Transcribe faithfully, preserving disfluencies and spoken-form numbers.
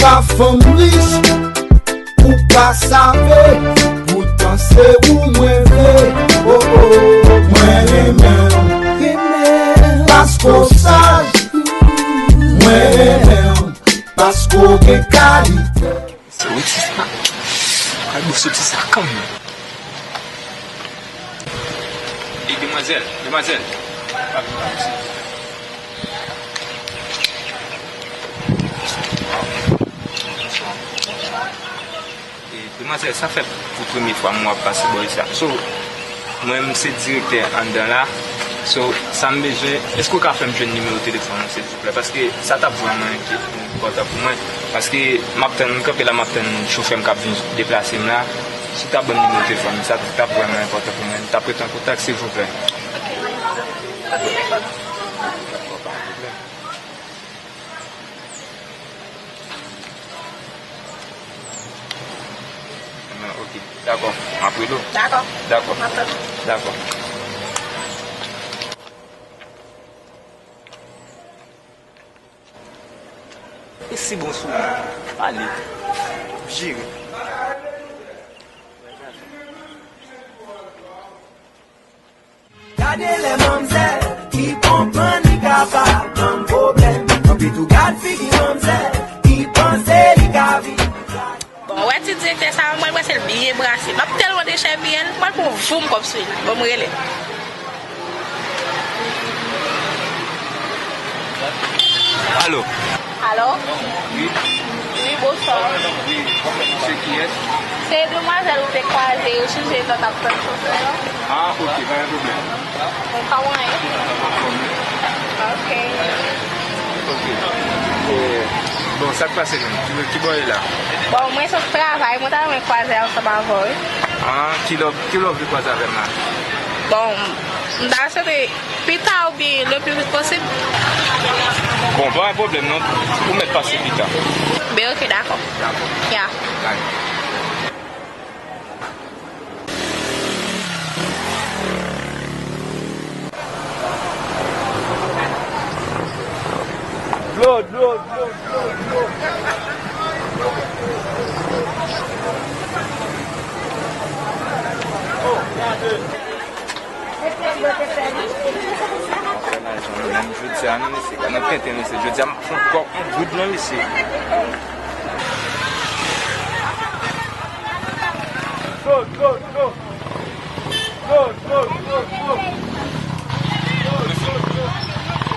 A fanm rich, ou pa save, poutan se ou mwen vle. Oh, oh, mwen renmen w, renmen w, paske w saj, mwen renmen w, paske w gen kalite. Se oti sa. Kay bo soti sa kanmenm. E demwazèl, demwazèl. E demwazèl, sa fè pou premye fwa mwen ap pase bò isi a. So, mwen menm se direktè anndan la. So, sa m bezwen, èske w ka fè m jwenn nimewo telefòn ou, silvouplè? Paske sa t ap vrèman enpòtan pou mwen. Paske m ap tann, m kanpe la, m ap tann chofè m k ap vin deplase m la. Si w ta ban m nimewo telefòn ou, sa t ap vrèman enpòtan pou mwen. M t ap ret an kontak, silvouplè. Non, ok. Dakò. M ap rele w. Dakò. Dakò. M ap tann ou. Dakò. Ou si bon sou mwen. Pale. Jere. Gade lè manmzèl ki konprann li ka pa ban m pwoblèm. Anpi tou gad figi manmzèl ki panse li ka viv. Bon, ou wè ti direktè sa a, mwen panse l byen brase. M ap tèlman dechapiye l, mwen pran voum kòb sou li. Bon, m rele l. Alo. Alo? Wi. Wi, bonswa. Wi. Se kiyès? Se demwazèl ou te kwaze, ou sou se tan ap tann chofè yo. Ah, ok, pa gen pwoblèm. Ou pa wè anyen? Anfòm wi. Ok. Ok. E, bon, sa k pase menm? Ki, ki bò w ye la? Bon, mwen sot travay, mwen ta renmen kwaze ansanm avè w, wi. Ah, ki lè, ki lè w vle kwaze avè m la? Bon, m ta swete pita oubyen le pli vit posib. Bon, pa gen pwoblèm non. Ou mèt pase pita. Ben, ok, dakò. Dakò. Ya. Bye. Dlo, dlo, dlo, dlo, dlo. Oh, gade. Jodi a non mesye, gade nan tenten mesye. Jodi a m ap fè yon kòk, yon goud non mesye. Dlo, dlo, dlo. Dlo, dlo, dlo, dlo. Dlo, dlo, dlo, dlo.